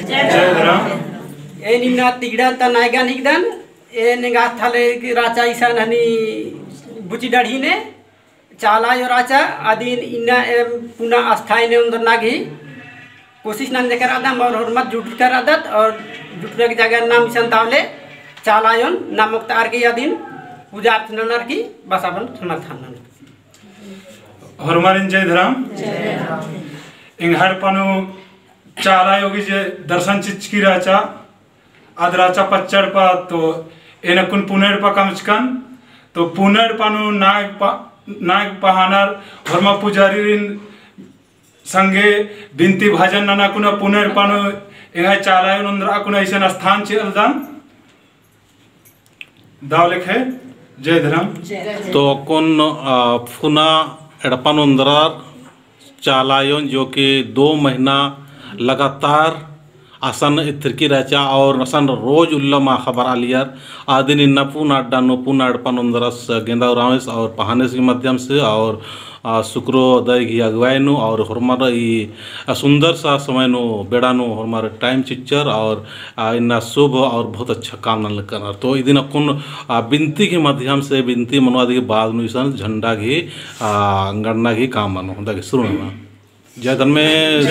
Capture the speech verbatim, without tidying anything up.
जय धरम। एन इन्ना तिगड़ा ता नायगन हिकदन, एन एंगा थाले की राचा इसन हनी बुची डढ़ी ने, चाला आयो राचा, अदिन इन्ना एम पुना अस्थाई ने ओन्दरना गे कोशिश नंजकर रअदम और होरमर जुटकर रअदत और जुटरक जगह नाम इसन तावले चाला आयोन नाम ओक्तार की अदिन पूजा अर्चना ननर की बसाबन ठनर थानन। होरमारिन जय धरम। एंग्है एड़पा नू चाला आयो गही जे दर्शन चिच्चकी राचा, आद राचा पच्चा एड़पा तो एन अक्कुन पुना एड़पा कमचकन, तो पुना एड़पा नू नायक पा-, नायक पहानर होरमा पुजारीरिन संगे बिनती भजन नना कुना पुना एड़पा नू एंग्है चाला आयोन ओन्दरा कुना इसन स्थान चिअलदन। दव लेखे जय धरम। तो अक्कुन, आ, पुना एड़पा नू ओन्दरर चाला आयोन जो कि दो महीना लगातार असन एथरकी रहचा और असन रोज उल्ला माख़ा बरआलियर। आदिन इन्ना पुना अड्डा नू पुना एड़पा नू ओन्दरस गेंदा उराँवस और पहानेस के माध्यम से और आ, सुकरो दई गही अगुवाई नू और होरमर ई, आ, सुंदर सा समय नू बेड़ा नू होरमर time चिच्चर और, आ, इन्ना शुभ और बहुत अच्छा काम नना लगनर। तो इदिन अक्कुन, आ, बिनती के माध्यम से बिनती मनो अदी के बाद नू इसन झंडा गही, आ, गड़ना गही काम मनो। दगे शुरू नना। जय धर्मेश।